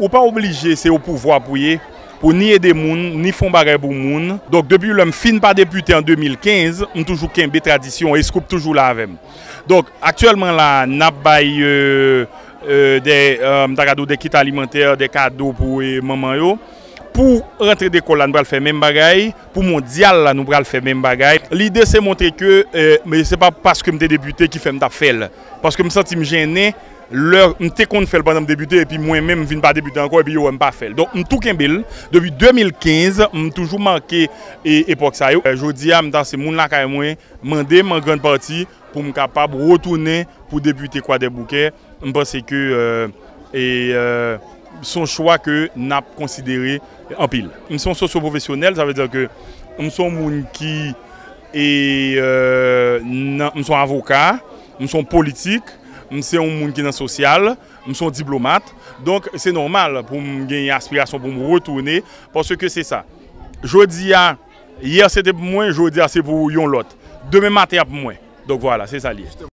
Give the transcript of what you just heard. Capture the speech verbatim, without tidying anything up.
Ou pa oblije se o pouvwa pou ye, pou ni ede moun, ni fè yon bagay pou moun. Donk, depi lè m fin pa depite an de mil kenz, m toujou kenbe tradisyon, e Scoop toujou la avè m. Donk, aktyèlman la, n ap bay, euh, euh, de, euh, m ta ka di w de kit alimantè, de kado pou, euh, manman yo. Pou rantre de lekòl la, nou pral fè menm bagay. Pou mondyal la, nou pral fè menm bagay. Lide se montre ke, euh, men se pa paske m te depite ki fè m t ap fè l. Paske m santi m jennen, lè m te konn fè l pandan m depite, epi mwen menm m vin pa depite ankò, epi yo wè m pa fè l. Donk, m tou kenbe l. Depi de mil kenz, m toujou make, e, epòk sa yo. Euh, jodi a, m ta se moun lakay mwen, mande m an grann pati pou m kapab retounen pou depite Kwadèboukè. M panse ke, euh, e, euh, se yon chwa ke n ap konsidere anpil. M se yon sosyo-pwofesyonèl, sa vle di ke m se yon moun ki, e, euh, nan, m se yon avoka, m se yon politik, m se yon moun ki nan sosyal, m se yon diplomat. Donk, se nòmal pou m gen aspirasyon pou m retounen, paske se sa. Jodi a, yè se te pou mwen, jodi a se pou yon lòt. Demen maten ap pou mwen. Donk, vwala, se sa l ye.